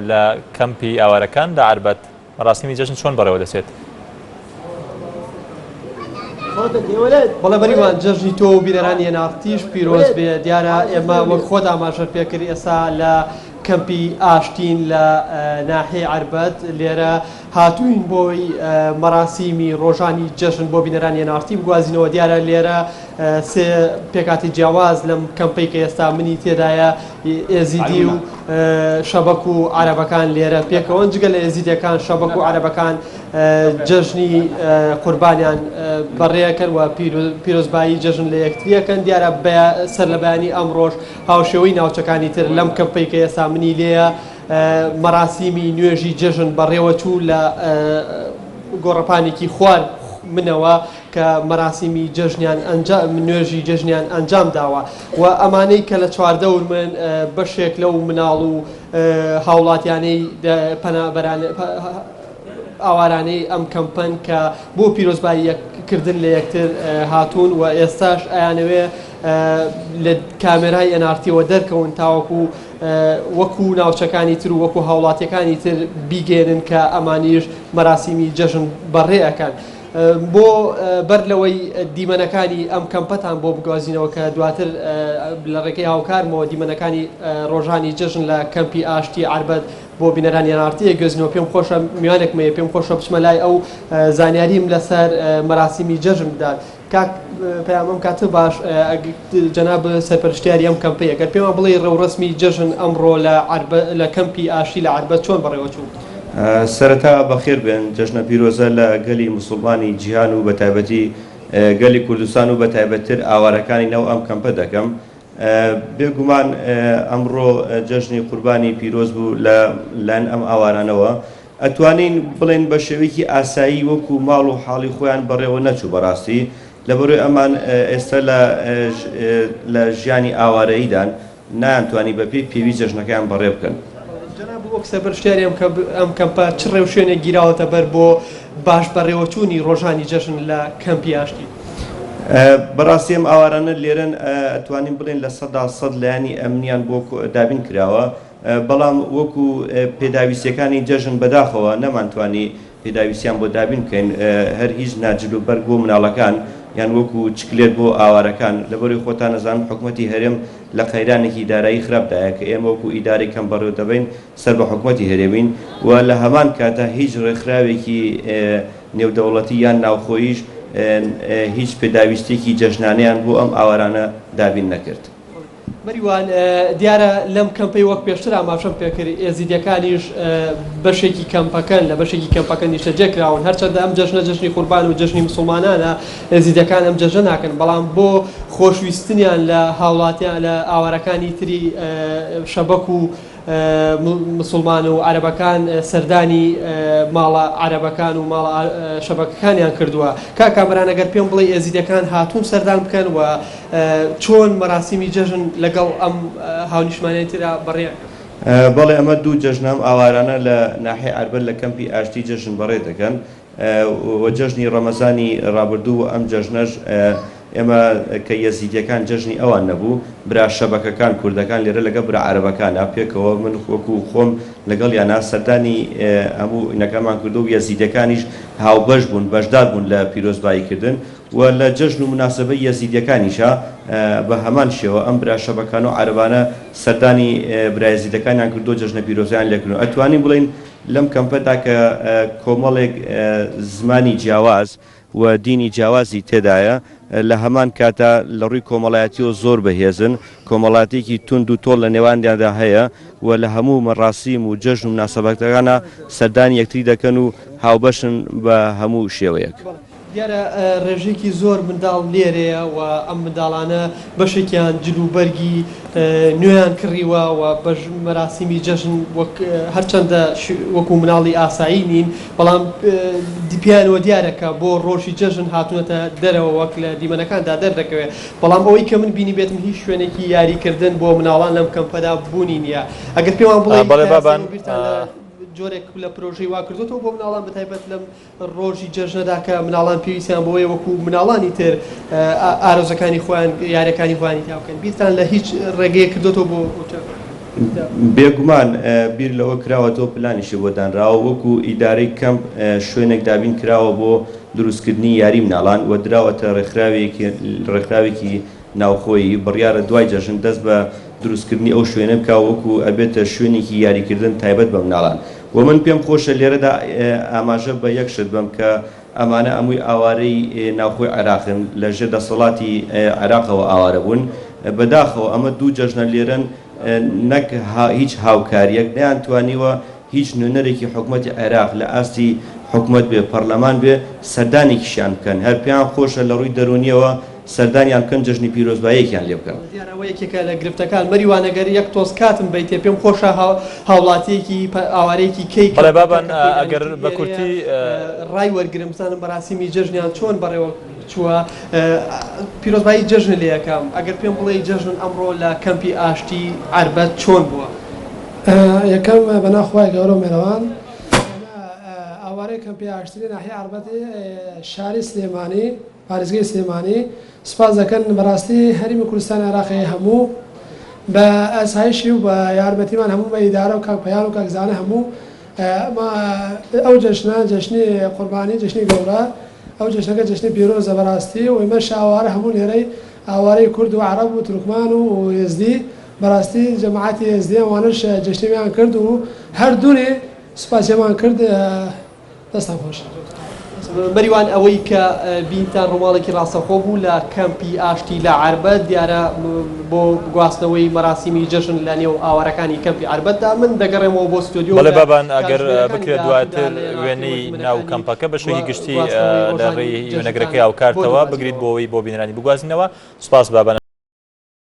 لە کەمپی ئاوارەکان لە عەربەت مەراسیمی جەژن چۆن بەڕێوە دەچێت؟ بەڵێ بەریوان جەژنی تۆ و بینەرانی ئێن ئاڕ تیش پیرۆز بێ دیارە ئێمە وەک خۆت ئاماژەت پێکرد ئێستا لە کەمپی ئاشتین لە ناحیەی عەربەت لێرە هاتووین بۆی مەراسیمی ڕۆژانی جەژن بۆ بینەرانی ئێن ئاڕ تی بگوازینەوە دیارە لێرە سێ پێکاتی جیاواز لەم کەمپەی کە ئێستا منی تێدایە ئێزیدی و شەبەک و عەرەبەکان لێرە پێکەوەن جگە لە ئێزیدیەکان شەبەک و عەرەبەکان جەژنی قوربانیان بەڕێکەن و پیرۆزبایی جەژن لە یەکتریەکەن دیارە سەر لە بەیانی ئەمڕۆژ هاوشێوەی ناوچەکانی تر لەم کەمپەی کە ئێستا منی لێیە مەراسیمی نوێژی جەژن بەڕێوەچوو لە گۆڕەپانێکی خوار منەوە کە مەراسیمی جەژنیان ئەنجام نوێژی جەژنیان ئەنجام داوە و ئەمانەی کە لە چواردەور من بەشێک لەو مناڵ و هاوڵاتیانەی پەنابەران ئاوارانەی ئەم کەمپەن کە بۆ پیرۆزبایی کردن لە یەکتر هاتوون و ئێستاش ئەیانەوێ لە کامێرای ئێن ئاڕ تیەوە دەرکەون تاوەکو وەکو ناوچەکانی تر و وەکو هاوڵاتیەکانی تر بیگەێنن کە ئەمانیش مەراسیمی جەژن بەڕێ ئەکەن. بۆ بەر لەوەی دیمەنەکانی ئەم کەمپەتان بۆ بگوازینەوە کە دواتر لە ڕێگەی هاوکارمەوە دیمەنەکانی ڕۆژانی جەژن لە کەمپی ئاشتی عەربەت بۆ بینەرانی ئێن ئاڕ تی ئەگوێزینەوە پێم خۆشە میوانێکم هەیە پێم خۆشە بچمە لای ئەو زانیاریم لەسەر مەراسیمی جەژن بدات کاک پەیام ئەم کاتە باش جەناب سەرپەرشتیاری ئەم کەمپەیە گەر پێمان بڵێی ڕێوڕەسمی جەژن ئەمڕۆ لە عەربە لە کەمپی ئاشتی لە عەربەت چۆن بەڕێوە چوو؟ سەرەتا بەخێر بێن جەژنە پیرۆزە لە گەلی موسوڵمانی جیهان و بەتایبەتی گەلی کوردستان و بەتایبەتتر ئاوارەکانی ناو ئەم کەمپە دەکەم. بێ گومان ئەمڕۆ جەژنی قوربانی پیرۆز بوو لە لایەن ئەم ئاوارانەوە. ئەتوانین بڵێین بە شێوەیەکی ئاسایی وەکو ماڵ و حاڵی خۆیان بەڕێوە نەچوو بەڕاستی لەبەرەوەی ئەمان ئێستا لە لە ژیانی ئاوارەییدان نایانتوانی بە پێی پێویست جەژنەکەیان بەڕێ بکەن. جەناب وەک سەرپەرشتیاری ئەم کەمپە چ ڕێوشوێنێک گیراوەتە بەر بۆ باش بەڕێوەچوونی ڕۆژانی جەژن لە کەمپی ئاشتی؟ بەڕاستی ئەم ئاوارانە لێرەن ئەتوانین بڵێین 100% لایەنی ئەمنیان بۆ دابین کراوە بەڵام وەکو پێداویستیەکانی جەژن بەداخەوە نەمانتوانی پێداویستیان بۆ دابین بکەین هەر هیچ نا جل و بەرگ بۆ مناڵەکان یان وەکو چکلێت بۆ ئاوارەکان لەبەرەوەی خۆتان ئەزانن حکومەتی هەرێم لە قەیرانێکی دارایی خراپدایە کە ئێمە وەکو ئیدارەی کەمپ بەڕێوە دەبەین سەر بە حکومەتی هەرێمین و لە هەمان کاتا هیچ ڕێکخراوێکی نێودەوڵەتی یان ناوخۆییش هیچ پێداویستیەکی جەژنانەیان بۆ ئەم ئاوارانە دابین نەکرد. مەریوان، دیارە لەم کەمپەی وەک پێشتر ئاماژەم پێکرد ئێزیدیەکانیش بەشێکی کەمپەکەن لە بەشێکی کەمپەکە نیشتەجێ کراون هەرچەندە ئەم جەژنە جەژنی قوربان و جەژنی مسوڵمانانە ئێزیدیەکان ئەم جەژنە ناکەن بەڵام بۆ خۆشویستنیان لە هاوڵاتیان لە ئاوارەکانی تری شەبەک و مسوڵمان و عەرەبەکان سەردانی ماڵە عەرەبەکان و ماڵە شەبەکەکانیان کردووە. کاک کامەران ئەگەر پێم بڵێی ئێزیدیەکان هاتوون سەردان بکەن و چۆن مەراسیمی جەژن لەگەڵ ئەم هاونیشتمانیانی ترا بەڕێ ئەکەن؟ بەڵێ ئەمە دوو جەژنە ئەم ئاوارانە لە ناحیەی عەربەت لە کەمپی ئاشتی جەژن بەڕێ دەکەن. و جەژنی ڕەمەزانی ڕابردوو و ئەم جەژنەش ئێمە کە یەزیدیەکان جەژنی ئەوان نەبوو برا شەبەکەکان کوردەکان لێرە لەگەڵ برا عەرەبەکانا پێکەوە من وەکو خۆم لەگەڵیانا سەردانی هەموو ئینەکانمان کردووە و یەزیدیەکانیش هاوبەش بوون بەشدار بوون لە پیرۆزبایی کردن و لە جەژن و موناسەبەی یەزیدیەکانیشا بە هەمان شێوە ئەم برا شەبەکان و عەرەبانە سەردانی برا یەزیدەکانیان کردووە جەژنە پیرۆزەیان لێکردوون ئەتوانین بڵێین لەم کەمپەدا کە کۆمەڵێک زمانی جیاواز و دینی جیاوازی تێدایە، لە هەمان کاتا لە ڕووی کۆمەڵایەتیەوە زۆر بەهێزن، کۆمەڵاتێکی توند و تۆڵ لە نێوانیاندا هەیە و لە هەموو مەڕاسیم و جەژن و موناسەبەتەکانا سەردانی یەکتری دەکەن و هاوبەشن بە هەموو شێوەیەک. دیارە ڕێژەیەکی زۆر منداڵ لێرەیە و ئەم منداڵانە بەشێکیان جل و بەرگی نوێیان کڕیوە و بەش مەراسیمی جەژن وەک هەرچەندە وەکو مناڵی ئاسایی نین بەڵام پێیانەوە دیارە کە بۆ ڕۆژی جەژن هاتوونەتە دەرەوە وەک لە دیمەنەکاندا دەردەکەوێت بەڵام ئەوەی کە من بینیبێتم هیچ شوێنێکی یاریکردن بۆ مناڵان لەم کەمپەدا بوونی نییە ئەگەر پێمان بڵێی بەڵێ تا ئێستا بابان ئێوە بیرتان لە جۆرێک لە پرۆژەی وا کردۆتەوە بۆ مناڵان بەتایبەت لەم ڕۆژی جەژنەدا کە مناڵان پێویستیان بەوەیە وەکو مناڵانی تر ئارەزوەکانی خۆیان یاریەکانی خۆیانی تیا بکەن بیرتان لە هیچ ڕێگەیەک کردۆتەوە بۆ ئەو چاکە؟ بێگومان بیر لەوە کراوەتەوە پلانیشی بۆ دانراوە، وەکو ئیدارەی کەمپ شوێنێک دابین کراوە بۆ دروستکردنی یاری مناڵان و دراوەتە ڕێکخراوێکی ناوخۆیی، بڕیارە دوای جەژن دەست بە دروستکردنی ئەو شوێنە بکا وەکو ئەبێتە شوێنێکی یاریکردن تایبەت بە مناڵان و من پێم خۆشە لێرەدا ئاماژە بە یەک شت بەم کە ئەمانە ئەمووی ئاوارەی ناوخۆی عێراقن لە ژێر دەسەڵاتی عێراقەوە ئاوارە بوون بەداخەوە ئەمە دوو جەژنە لێرەن نەک هیچ هاوکاریەک نەیانتوانیوە هیچ نوێنەرێکی حکومەتی عێراق لە ئاستی حکومەت بێ پەرلەمان بێ سەردانێکیشیان بکەن هەر پێیان خۆشە لە ڕووی دەروونیەوە سەردانیان بکەن جەژنی پیرۆزباییەکیان لێ بکەن. دیارە ئەوە یەکێکە لە گرفتەکان مەریوان ئەگەر یەک تۆز کاتم بەیتێ پێم خۆشە هاوڵاتیەکی ئاوارەیەکی کەی بەڵێ کەمپەکە بابان کە خۆی ئەگەر دانیشتووی بە لێرەیە کورتی. ڕای وەرگرم بزانم مەراسیمی جەژنیان چۆن بەڕێوە چووە پیرۆزبایی جەژنت لێ ئەکەم ئەگەر پێم بڵێی جەژن ئەمڕۆ لە کەمپی ئاشتی عەربەت چۆن بووە؟ یەکەم بەناو خوای گەورە و مێرەبان ئێمە ئاوارەی کەمپی ئاشتی لە ناحیەی عەربەتی شاری سلێمانی پارێزگەی سلێمانی سوپاس دەکەن بەڕاستی هەرێمی کوردستانی عێراقی هەموو بە ئاسایشی و بە یارمەتیمان هەموو بە ئیدارە و کاک پەیان و کاک زانە هەموو ئەو جەژنە جەژنی قوربانی جەژنی گەورە ئەو جەژنەکە جەژنی پیرۆزە بەڕاستی و ئێمەش ئاوارە هەموو لێرەی ئاوارەی کورد و عەڕەب و تورکمان و ئێزدی بەڕاستی جەماعەتی ئێزدی ئەوانەش جەژنیان کرد و هەر دوونی سوپاسیمان کرد دەستان خۆش. مەریوان ئەوەی کە بینتان ڕووماڵێکی ڕاستەخۆ بوو لە کەمپی ئاشتی لە عەربەت دیارە بۆ گواستنەوەی مەراسیمی جەژن لە نێو ئاوارەکانی کەمپی عەربەتدا من دەگەڕێمەوە بۆ ستۆدیۆ بەڵێ لە بابان ئەگەر کاتژمێرەکانی بکرێت داهاتوودا دواتر لە ڕاستیەوە وێنەی ناو دیمەنەکانی کەمپەکە بە شێوەیەکی گشتی گواستنەوەی لە ڕۆژانی ڕێی جەژنتان وێنەگرەکەی بۆ هاوکارتەوە بگریت دۆزیەوە. بۆ ئەوەی بۆ بینەرانی بگوازینەوە سوپاس بابان.